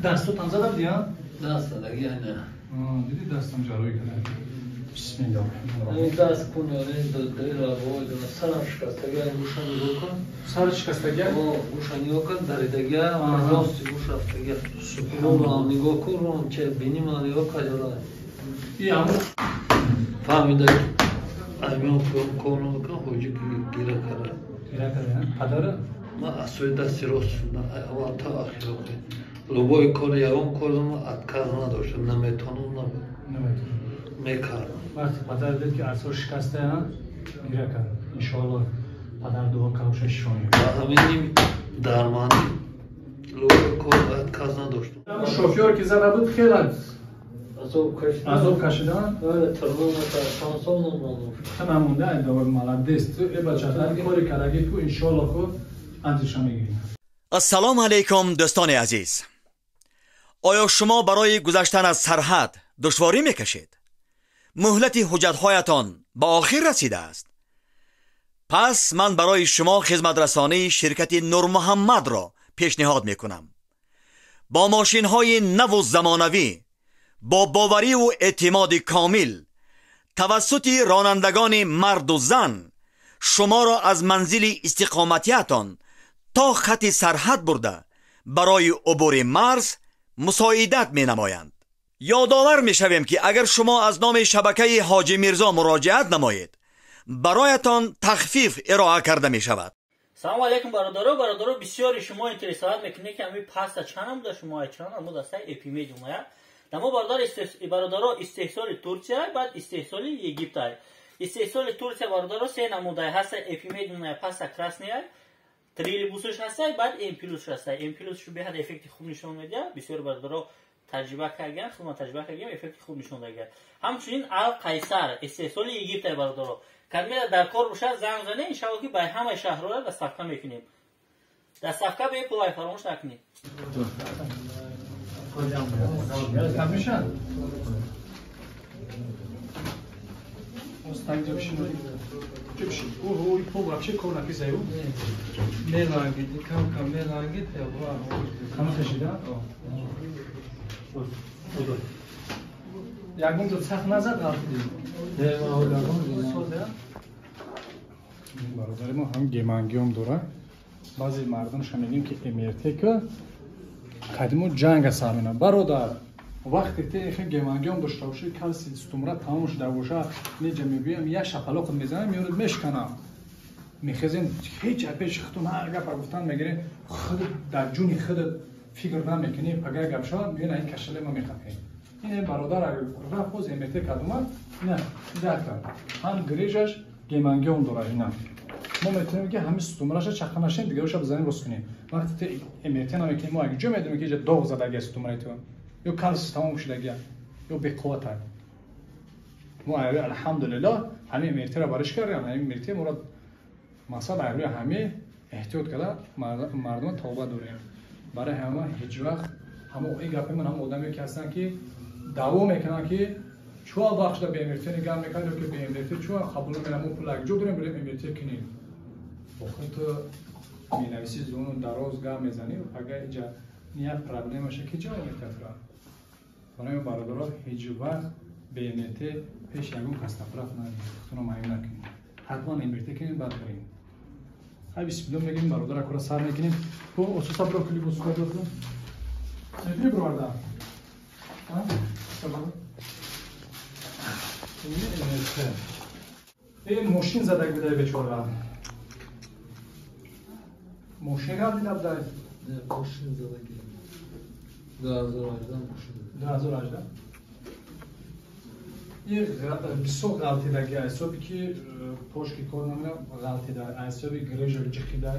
دستت هم زدم دیگه؟ دست دیگه نه. دیدی دستم جراحی کرد. بسم الله الرحمن الرحیم. دست کن یعنی دل را سرم شکستگی گوشم نگاه کن. سر شکستگی؟ گوشم نگاه کن دریدگی راست گوش رفتگی. سبحان نگاه کن روم چه بینی من نگاه کن جرا. این همون فهمیده از میان کار نمیکنم حاجی گیره کرده. گیره کرده؟ پدره؟ من از سوی دستی راست شدم اول تا آخر لبای کار یگان کردم отказ نداشتم نمیتونم نبود میکردم. وقتی پدر دید که اعصاب شکسته گیره کرد. انشاءالله پدر دعا کرد شفا می‌یابد. همین درمانی لبای کار отказ نداشتم. شوفیور که زده بود خیلی عذاب کشیدن؟ آره ترمون تا سال نموندم. تا نمونده این دوباره молодец. تو ای بچه کاری کردی تو انشاءالله خود انجامش میگیری. السلام علیکم دوستان عزیز. آیا شما برای گذشتن از سرحد دشواری میکشید؟ مهلت حجتهایتان به آخر رسیده است. پس من برای شما خدمت رسانی شرکت نور محمد را پیشنهاد میکنم. با ماشین های نو و زمانوی، با باوری و اعتماد کامل، توسط رانندگان مرد و زن شما را از منزل استقامتیتان تا خط سرحد برده برای عبور مرز مساعدت می نمایند. یادآور می شویم که اگر شما از نام شبکه حاجی میرزا مراجعت نمایید برایتان تخفیف ارائه کرده می شود. سلام علیکم برادرها. برادرها بسیاری شما интересовать میکنه که همین پاستا چند بوده شما چند بوده است اپیمید ما دما برادرها استحصال ترکیه بعد استحصال Египет. استحصال ترکیه برادرها سه نموده هست اپیمید پاستا красный троллейбусش هست بعد ام плюс هست. ام плюс شو به حد эффект خوب نشون میده. بسیار برادرها تجربه کردن، خود ما تجربه کردیم эффект خوب نشون داده. همچنین ال قیصر استحصال Египет برادرها کدمی در کار باشه زنگ زنه ان شاء الله که به همه شهرها доставка میکنیم. доставка به پول فراموش نکنید. ягон ҷо сахт назад ғалтидӣ? Бародари мо ҳам гемангиом дора. Баъзе мардумша мегӯем ки МРТ ка қадимо ҷанга сар мена. Бародар, вақте те эхе гемангиом дошта бошӣ, калси стумра тамом шуда боша, неҷа мебиям як шапалоқ мезанам, меёрад мешканам. Мехезем ҳеҷ пеши худтон ҳар гапа гуфтан мегирем, худ дар ҷуни худат фикр намекунӣ, пага гап шавад, мегӯян ин кашале ма мехапем. Ин бародар рафт боз МРТ кард омад, ина дар кард. Ҳам грижаш гемангиом дорад ина. Мо метавонем ки ҳамин стумраша чақа нашем, дигароша бизанем рост кунем. Вақте те МРТ намекунем, мо агар ҷо медонем ки иҷа доғ задаги стумраи ту, ё калси тамом шудаги, ё беқувват. Мо алҳамдулиллоҳ ҳамин МРТ-ро бариш кардем, ҳамин МРТ моро мақсад айрӯи ҳамин эҳтиёт карда мардума тавба дорем. Барои ҳама ҳеҷ вақт ҳама ин гапи ман ҳама одаме ки ҳастанд ки даъво мекунанд ки чӯа бахшда ба МРТ нигоҳ мекард ё ки ба МРТ чӯа қабул намекунад, мо пул як ҷо дорем, барем МРТ кунем. Охир ту менависӣ зону дароз гап мезанӣ, агар иҷа як проблемаша ки ҷавоб метиҳад тура. Барои бародаро ҳеҷ вақт ба МРТ пеш ягон кас тафраф накунед, худтонро маъюб накунед. Ҳатман МРТ кунед, баъд барем. Ҳай бисмиллоҳ мегӯем, бародара кора сар мекунем. Бо ососа биро кули босука биро. Метавонӣ бироварда? Ин мошин задаг бидай бечора. Мошин ғалтида бидай? Не, мошин задаги. 2018 мошин. 2018? Ин бисёр ғалтидаги ҳисоби ки пошки кор намера ғалтида, ҳисоби грижа ҷиқида,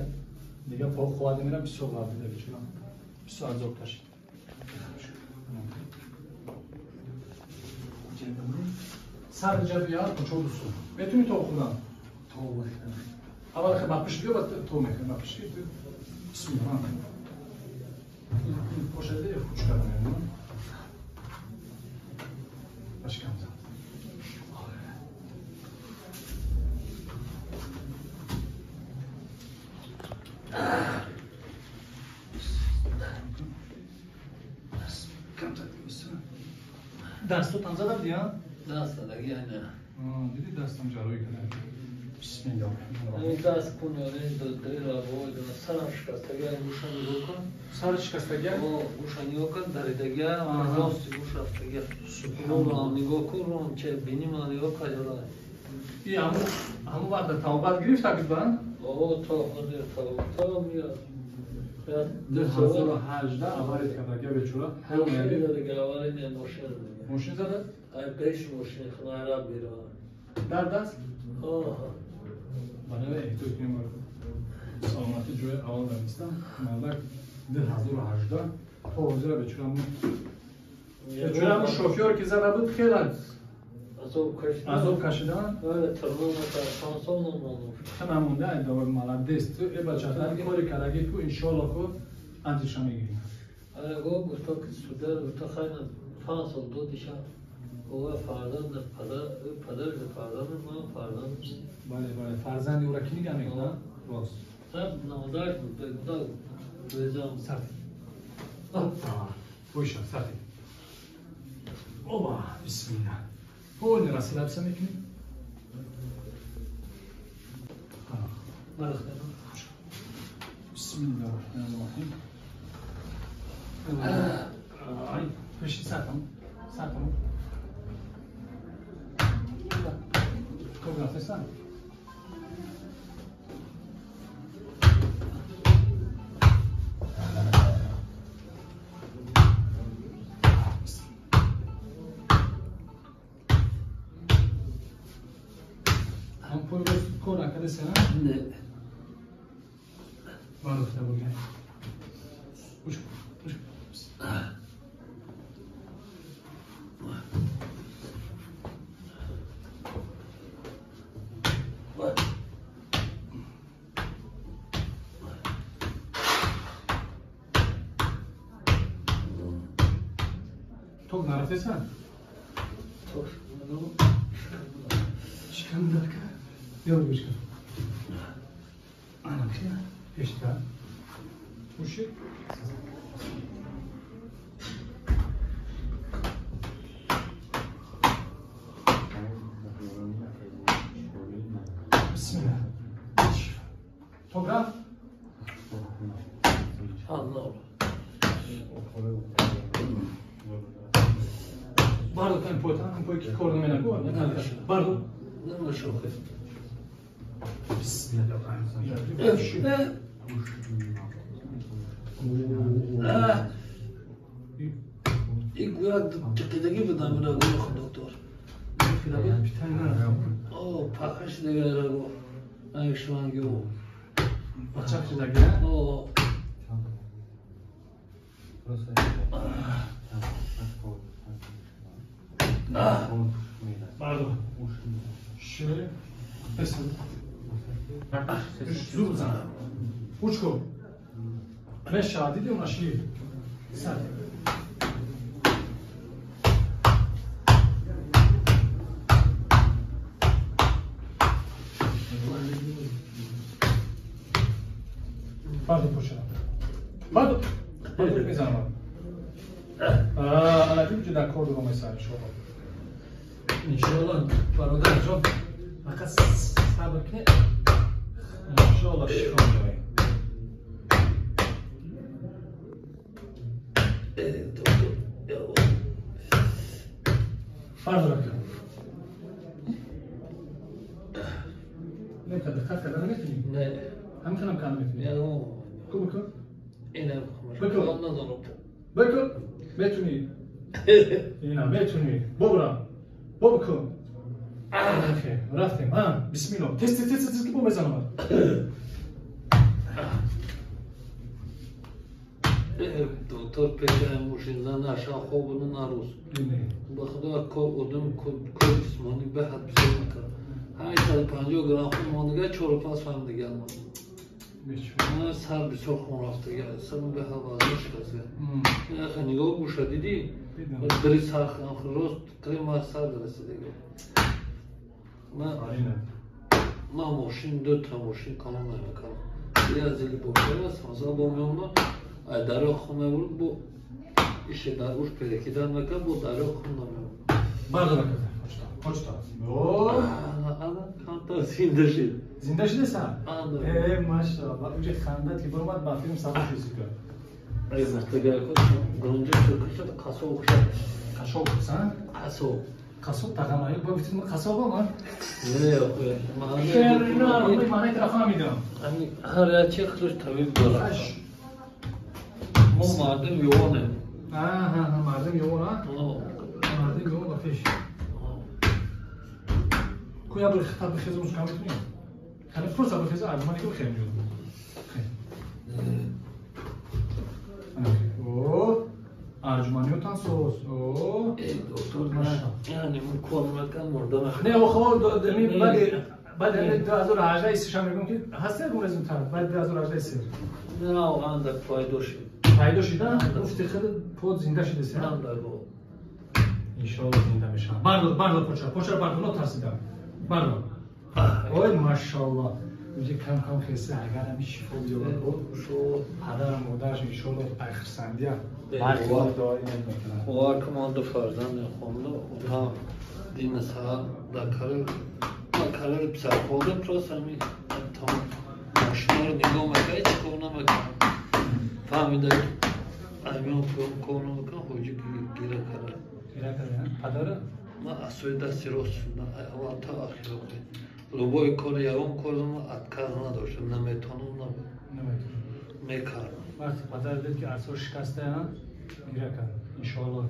дига по қувват намера, бисёр ғалтида бечора. Бисёр азоб кашид. Сар ҷа бия, кучо дусу. Метавонӣ то хӯрдан? То мехӯрам. Аввал хе ба пишт биё, баъд то мехӯрем. Ба пишт биё. Бисмиллоҳ. Ин пошаде хуч кардам. Башкам зад. Дастотам зада будӣ, а? Даст задаги, ана. Диди дастам ҷарроҳӣ карда. Бисмиллоҳ. Ин даст кун ёне дри лабой, сарам шикастаги, гӯша нигоҳ кун. Сар шикастаги? О, гӯша нигоҳ кун, даридаги, рости гӯш рафтаги. Рӯам нигоҳ кун, рӯам че бини ман нигоҳ каҷора. И ҳамун вақт тавбат гирифта буд ба? О, то ҳозир тавбат меяд. 2018 авария кардаги бечора. Мошин задаги, авария не, мошин задаги. Мошин зада? Ай пеш мошин хунайра бира. Дар даст? Оҳ. Барои эҳтиёт кунем саломатӣ ҷои аввал дар ислам. Мардак 2018 то ҳозира бечора бечора шофёр ки зада буд хеле азоб кашидан. Намонда ай давр молодец ту э бача кори кардаги ку иншоалло ку аҷрша мегирӣ. Ага гуфта ки суда гуфта хайна 5 сол додиша. Ова фарзанд падар падар фарзанд ман фарзанд. Бале бале фарзанди ӯра ки нигаҳ мекунад? Рост. Саб намодар буд бегуда безам. Сарти. Пойша сарти. Оба бисмилла. Полный расслабься мекунем. Бисмилла рахмани рахим. Ай, пеши сартам. Сартам. Хуб рафтесан? ҳам пой рост кор накардесан? Не. Бардохта бугай. Уш, уш. Ток нарафтесан? Ток шикам дарка. Ё гӯш кун. Ана пешта. Уши. Бисмилла. Ток рафт? Аллоҳ. Бардо кан пота, ҳам пой ки кор наменаку, бардо. Намешохе. Бисмилла. И гӯяк чақидагӣ будам рагои доктор. О, паха шидаги раго. Ай шланги о. Пачак шидаги? О. Бардо. Ши. Бисмилла. Зур бизан. Учко. Меша, диди она ши. Сад. Бардо пушера. Бардо. Бардо мезанам. Ана диди дар кор дуром меса иншоалло. Иншоалло бародар ҷон, фақат сабр кунед. Иншоалло шифо меояд. Бардора кун. Нека диққат карда наметунӣ? Не. Ҳамин хелам карда наметунӣ? Ку бикун. Инам Бикун. надорам. Бикун. Метунӣ. Ина метунӣ. Бобра. Бобикун. Рафтем. Бисмилло. Тез тез тез тез ки бо мезанам. Доктор пешаи мошинзан на шаб хоб буду на рӯз. Ба худо кор одам кор ҷисмонӣ беҳад бисёр мекард. 850 грамм хун мондага 4-5 фаҳмидагиам ман. Ман сар бисёр хун рафтага, сарам беҳад вазн шикаста. Яхе нигоҳ гӯша дидӣ? Дри сар рост крема сар расидага. Ман мошин дута мошин калон намекардам. Я зили бошава, масалан бо меомадам, ай дарё хун мебурд бо Ише дар уш перекидан мекунад, бо дарё хун намеомад. Бардора карда. Почта. Ана камтар зинда шид. Зинда шидеса? Э, машаллах. Уҷа хандат ки баромад ба филм сабр шуд. Эй, мустагар ко гронҷа шуд, қасоб шуд. Қасоб, са? Қасоб. Қасоб тағамай, бо гуфтим қасоб ма? Не, охе. Маъни маъни тараф фаҳмидам. Ами ҳар як чи худаш табиб дорад. Мо мардум ювонем. Аҳа, мардум ювон, а? Мардум ювон ба пеш. Куя бир хитаб бихезам шумо метунем. Хали просто бихезам, армани ки бихезам ҷуд. О, арҷуманиётан соз. О, доктор, яъне мо кор мекунам, мурда мехӯрам. Не, охо, баъди 2018 сиша мегӯям ки ҳаст як результат, баъди 2018 си. Не, андак пайдо шид. Пайдо шида? Гуфти худ под зинда шидаси? Андак. Иншоалло зинда мешавам. Бардор, бардор поча, поча бардор, нотарсидам. Бардор. Ой, машалло. Уҷа кам кам хеса, агар ҳами шифо биёбад, падару модараш иншоалло ай хурсандия барқи дуои мекунанд. Бовар кун, ман ду фарзанд хонда, онҳо дини саҳар дар карер, ман карери писархонда, просто ҳами тамом машинаро нигоҳ мекард, ҳеҷ кор намекард. Фаҳмида, аймиён кор намекард, ҳоҷи гира кард. Гира кард, падара? Ман аз сӯи дасти рост шудам, аввал то ахир. Любой кор, ягон кор ман отказ надоштам, наметонам, мекардам. Вақте падар дид ки асо шикастаанд, гира кард. Иншоалло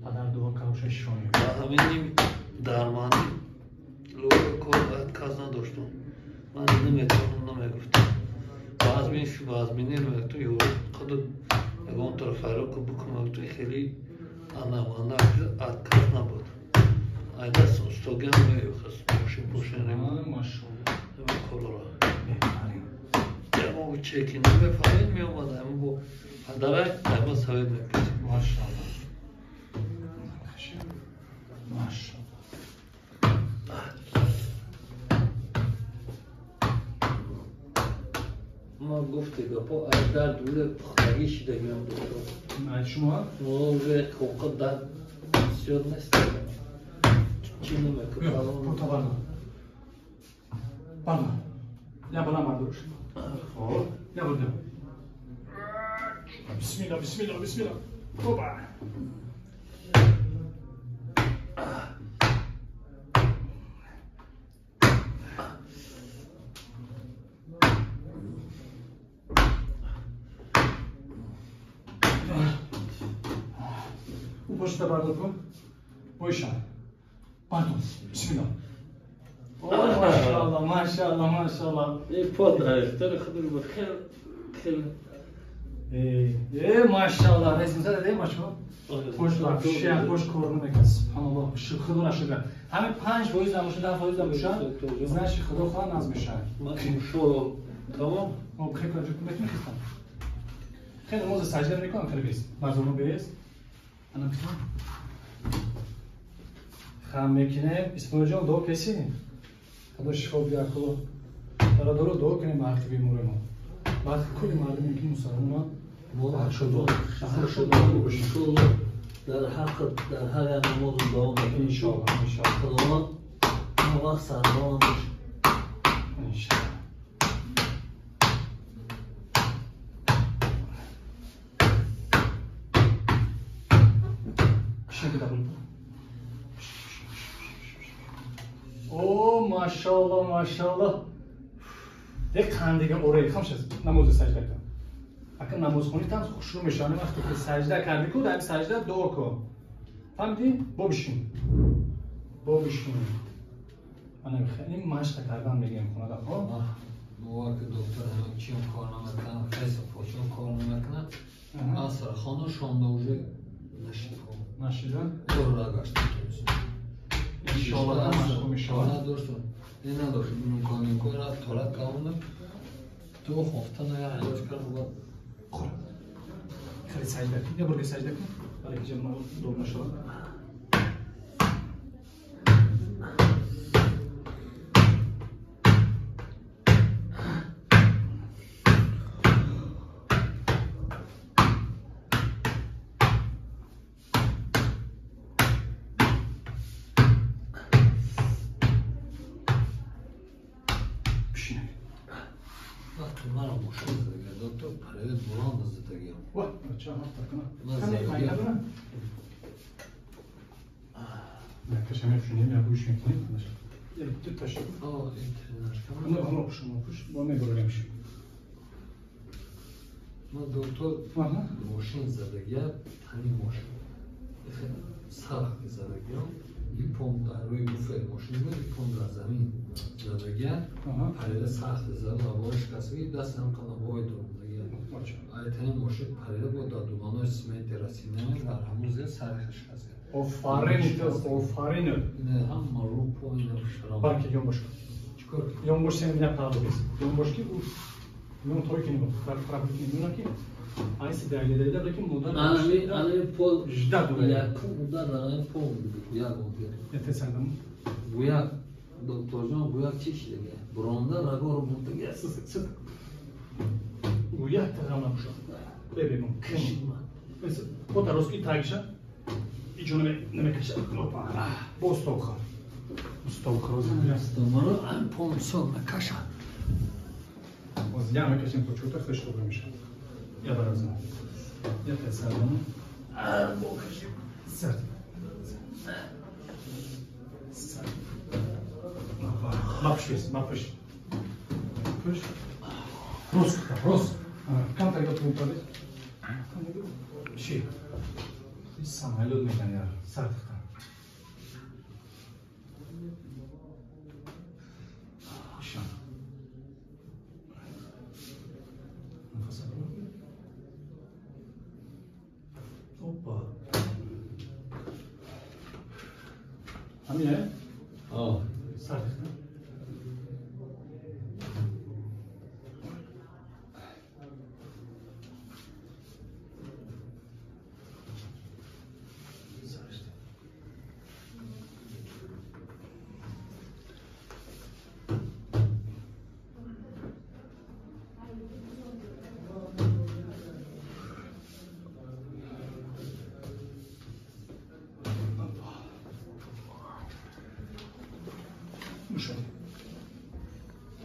падар дуо кард, шифо меёбад. Ба ҳамин ним дармонӣ любой кор отказ надоштам. Ман наметонам намегуфтам. Баъзбин шу баъзбинӣ мегуфтам, ё худ ягон тараф файро ку букун, мегуфтам, хеле ана отказ набуд. Ай даст устогиам меёхаст, мошин пошин ремонт. Машалло. Ҳамин корро. Беҳтарин. Ягон чеки намефаҳмид, меомад, ҳамин бо падарай ҳама совет мепурсид. Машалло. Машалло. Ма гуфти гапо, аз дард уже пухтагӣ шидагиам, доктор. Ай шумо? Мо уже ҳуқуқ дард бисёр нест. Чӣ намекунам? Пурта бардор. Бардор. Я балам бардор. Хоб. Я бардор. Бисмилла, бисмилла, бисмилла. Опа. Пошта бардор кун. Бойша. Бардор. Бисмилла. Ой, машалло, машалло, машалло. Эй, под худ буд хел хел. Э, машалло, результат де машалло. Пош вообще пош кор намекунад. Субҳаналлоҳ, худо нашукр. Ҳамин 5% ҳам бошад, 10% ҳам бошад, значит худо хоҳад наз мешавад. Иншоалло. Тамом. Мо хеле кор метунем хистам. Хеле намоз саҷда мекунам, хеле бес. Барзону бес. Ана битам. Хам мекунем. Исмоилҷон дуо кеси? Худо шифо биёрад, худо. Бародаро дуо кунем ба ҳаққи беморимон. Ба ҳаққи кулли мардуме ки мусалмонанд. Иншоалло дар ҳаққ дар ҳар як намозу дуо мекунем. Иншоалло, иншоалло. Худованд ҳама вақт сардон бошад. Иншоалло. О, машалло, машалло. Як қандига орей хамша намози саҷда кун. Ака намозхонӣ там хушрӯ мешавад. Вақте ки саҷда кардӣ ку, дар саҷда дуо кун. Фаҳмидӣ? Бо бишин. Бо бишин. Ана ин машқ кардан мегӯем хонада, хоб? Бовар ки доктор ҳамин чим кор намекунад, хеса почим кор намекунад. Аср хона шонда уже нашид хоб. Нашида? Дор нагашт. Иншоалло машғул мешавад. Надоштам. Не надоштам. Имкон кор рафт, толат кардам. Ту хофта на я илоҷ кардам бо. Хӯр. Хеле саҷда кун. Я бурга саҷда кун. Барои ки ҷамъ дор нашавад. Мара мошин задага, доктор паравет буланд задага. Ва, ча ҳафта кана. Кане майна бина. Каша мефшунем, я гӯш мекунем. Я ду таш. О, интернаш кана. Ну, ҳамо пушмо пуш, бо мебурем ши. Ма доктор мошин задага, тани мошин. Сахт задага. Ипом дар рӯи буфери мошин буд, ипом дар замин задага. Парида сахт зад, лабои шикастаги, дастам қалабои дурумдага. Айтани мошин парида буд, дар дуганои сименти расидаме, дар ҳамун зер сари шикастага. Офарин, офарин. Не, ҳама рӯ поина шарам. Барки ёнбош. Чикор? Ёнбош сен меня палубис. Ёнбош ки ман той кинем, фарқ мекунем, ки айси далида, лекин модар. Ани, ани пол жда дура. Якум удар ани пол гуяк омад. Ете сандам. Гуяк, докторҷон гуяк чӣ шидаге? Буронда рагоро бурдаге. Сит. Гуяк тағам набуша. Бебегум. Кашидма. Пота роски тагиша. Иҷо намекаша. Опа. Боз товха. Устовха роза. Стомаро ан пол сол накаша. Боз я мекашем почута хеш добре меша. Я баразна. Я те сардам. Бокаши. Сард. Сард. Мапшис, мапш. Пуш. Рос, рос. Кам таги ту пади. Ши. Самолет мекан яр. Сард. Шан. Опа. Ҳамине? О. Сард.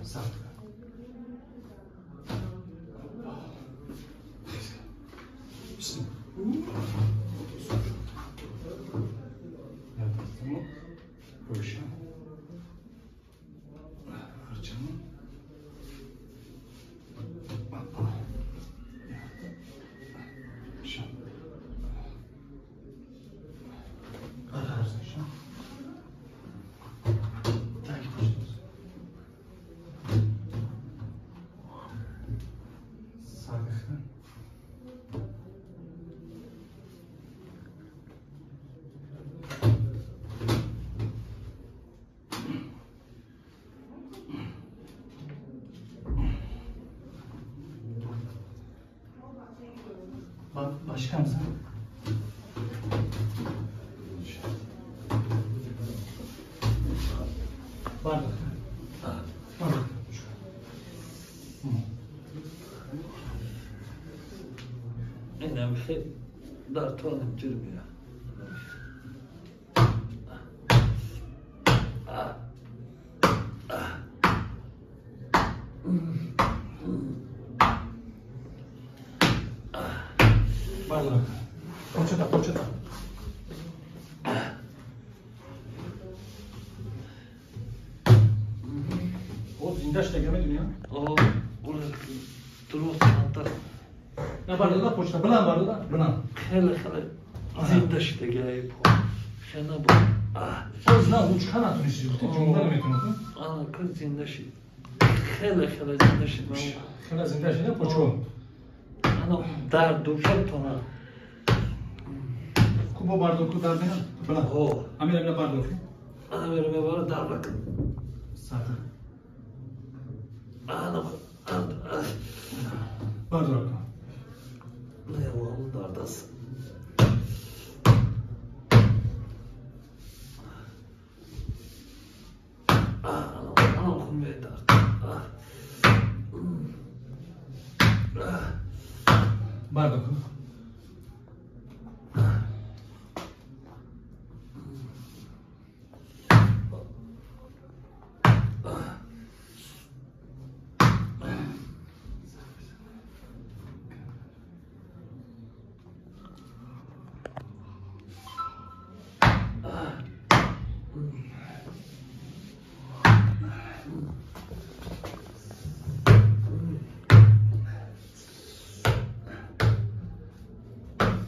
Сард. Başka mısın? Bardak. Bardak. Инам хел дар тонам ҷир мея. Бардак. Почета, почета. О, зиндаш дега медуни, О, дуруст антар. На бардада почта, билан бардада, билан. Хеле хеле зинда шидаги ай по. Хена бо. Боз на учка натунисти, ти ҷумла наметунӣ. Ана кыз зинда шид. Хеле хеле зинда шид. Хеле зинда шид, почо. Ана дар душа тона. Кубо бардор ку дар мена? Билан. О. Амир била бардор. Ана мера бара дар бак. Сата. Ана бардор ку. Не, вон дардас. Ана хун медар. Бардор ку.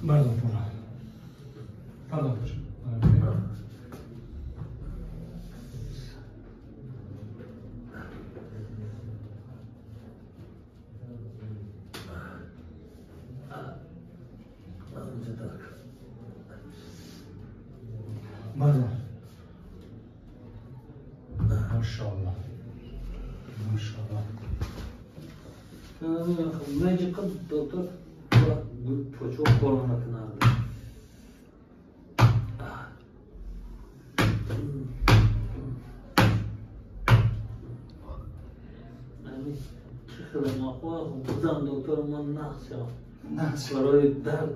Бардор пора. Бардор пора. Бардор. Машаллах. Машаллах. Magic доктор почему корона надо. Доктор ман нақс. Барои дард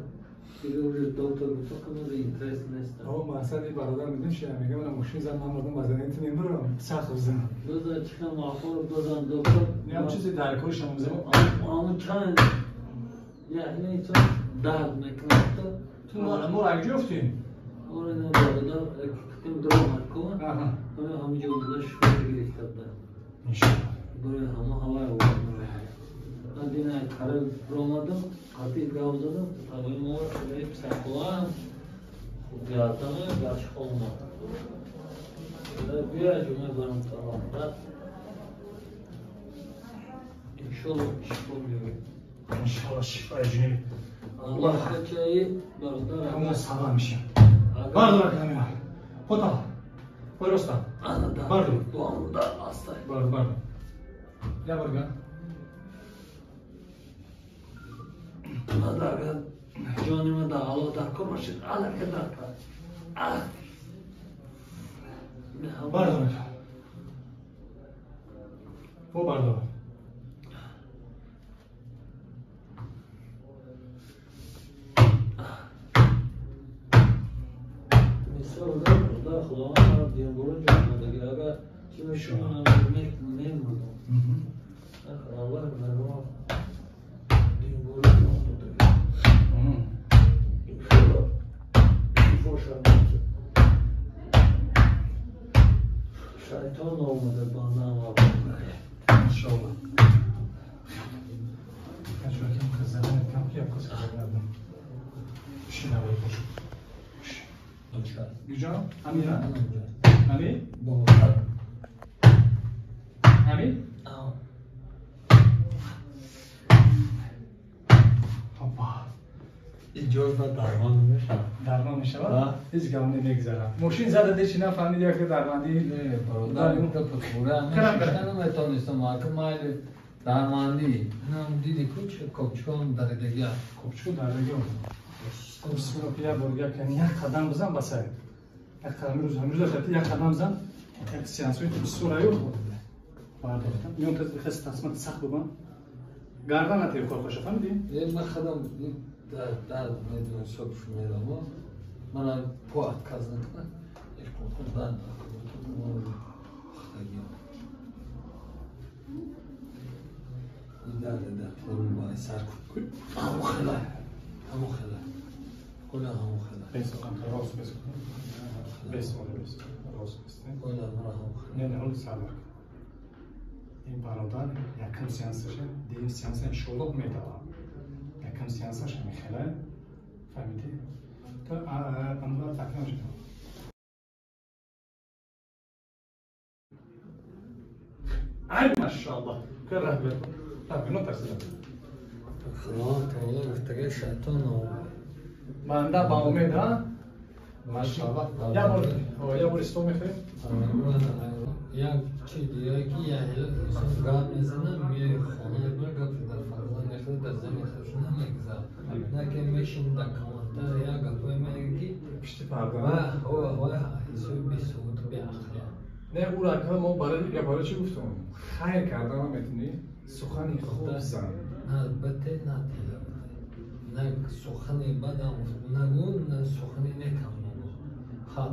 дига уже доктор гуфт ки ман интерес нест. О, мақсади бародар медонӣ чи мегӯям, ман мошин зад, ман мардум ба задани ту мебарам, сахт зан. Бизан чи махор бизан доктор. Не, чизи дар кори шумо мезанам. Ам чанд яъне то дард мекунад. Ту мо ра куҷо афтем? Оре, на бародар, ким дро кун. Аҳа. Ҳамин ҷо буда шуд гирифта буда. Иншаллоҳ. Барои ҳама ҳавай овард. Ман дина қариб ромадам, қатъи гап задам, тавои мо шудаи писархоам, хуб гардаме, гарчи омад. Бия ҷумъа барам талом. Иншоллоҳ шифо меёбем. Иншоллоҳ шифои ҷуниб. Аллоҳ качаи бародар ҳамон сабаб мешавад. Бардор камера. Пота. Пой роста. Бардор. Бардор, бардор. Я барга. Агар ҷони ман дар ҳало дар кор бошед, алака дар кор. Бардор. Бо бардор. Мисол дар Худованд динбуру ҷон додагӣ, агар чӣ мешавад мемурдам. Аллоҳ барои динбуру ҷон додагӣ. Иншоллоҳ шифо шавад. Шайтон омада бандаам вақт. Иншоллоҳ. Качо кам хазана кам ки якос кардам. Шинавай бош. Гуҷо? Амира? Ами? Ами? Опа. Иҷоз ба дармон мешавад. Дармон мешавад? Ҳеҷ гап намегзарад. Мошин зада дечи нафаҳмид як дармандӣ. Не, бародар, ин гапа пура шишта наметонистам, ака майли дармандӣ. Инам диди ку чи копчикон даридагия. Копчико даридагия. Бисмиллоҳ, як бор як қадам бизан басай. Як қадам рӯз ҳамрӯз хати як қадам бизан. Як сеансҳои бисёр аю. Бардоштам. Миён таз хас тасмат сахт бубан. Гардан натиё кор хоша, фаҳмидӣ? Е, ман хадам дар медонам соб шумерам. Ман по отказ накунам. Еш кун дан хатагӣ. Дар форум сар кун. Ҳамон хела. Ҳамон хела. Оля ҳамон хела. Бес, рост бес. Бес, оля бес. Рост бес. Оля ҳамон хела. Не, не, оля сабр. Ин бародар якум сеансаша, дуюм сеанса иншоллоҳ медавам. Якум сеансаш ҳамин хела. Фаҳмидӣ? То анвар такрор шуд. Ай, машаллоҳ. Кар раҳбар. Раҳбар, натарсид. Худо таоло гуфтагӣ шайтон омад. Банда ба умед, ҳа? Машаллоҳ. Я бор истол мехӯрем? Як чи дига ки як инсон гап мезанад, меои хона гапи дар фарзанди худ, дар зани худ намегузарад. На ки мешини дар комментар як гапое мегӯяд ки пишти парда. Вай ҳисоби бесаводу беақлия. Не, ӯ рака мо барои чӣ гуфтам? Хайр карда наметунӣ, сухани хуб зан. На бате, на тела. На сухани бадам нагӯ, на сухани некам нагӯ. Ха